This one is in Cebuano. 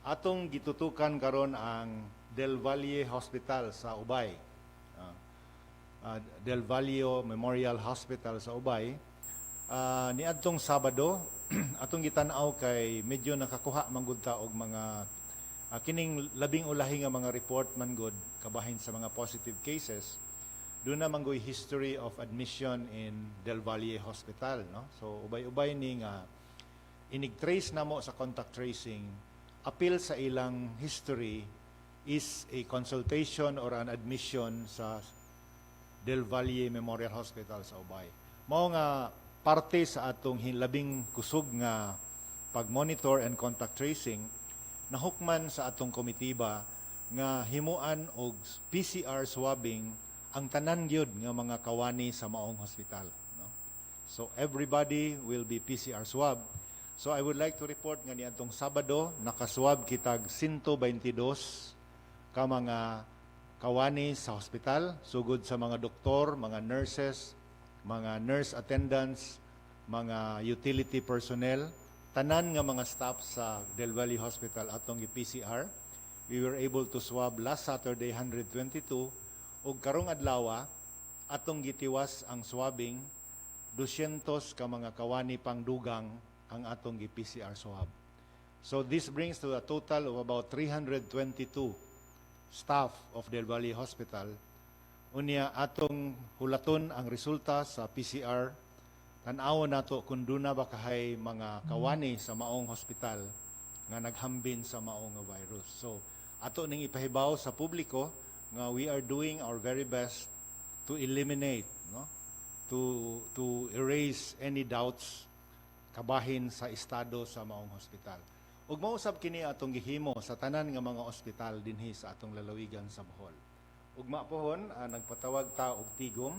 Atong gitutukan karon ang Del Valle Hospital sa Ubay. Del Valle Memorial Hospital sa Ubay. Niadtong Sabado, atong gitan-aw kay medyo nakakuha man gud ta og mga kining labing ulahi nga mga report man gud kabahin sa mga positive cases, duna man goy history of admission in Del Valle Hospital, no? So ubay-ubay ni nga inig-trace namo sa contact tracing, apil sa ilang history is a consultation or an admission sa Del Valle Memorial Hospital sa Ubay. Mao nga parte sa atong labing kusog nga pag-monitor and contact tracing, nahukman sa atong komitiba nga himuan og PCR swabbing ang tanan gyud nga mga kawani sa maong hospital, no? So everybody will be PCR swab. So I would like to report nga niadtong Sabado nakaswab kitag 122 ka mga kawani sa hospital, sugod sa mga doktor, mga nurses, mga nurse attendants, mga utility personnel, tanan nga mga staff sa Del Valle Hospital atong gi-PCR. We were able to swab last Saturday 122 ug karong adlaw atong gitiwas ang swabbing, 200 ka mga kawani pang dugang ang atong gi-PCR swab. So this brings to a total of about 322 staff of Del Valle Hospital. Unya atong hulaton ang resulta sa PCR. Tan-awon nato kung duna ba kahay mga kawani sa maong hospital nga naghambin sa maong nga virus. So ato ning ipahibaw sa publiko nga we are doing our very best to eliminate, no, to erase any doubts kabahin sa estado sa maong hospital. Ug mao usab kini atong gihimo sa tanan nga mga ospital dinhi sa atong lalawigan sa Bohol. Ugma pohon, nagpatawag ta og tigom.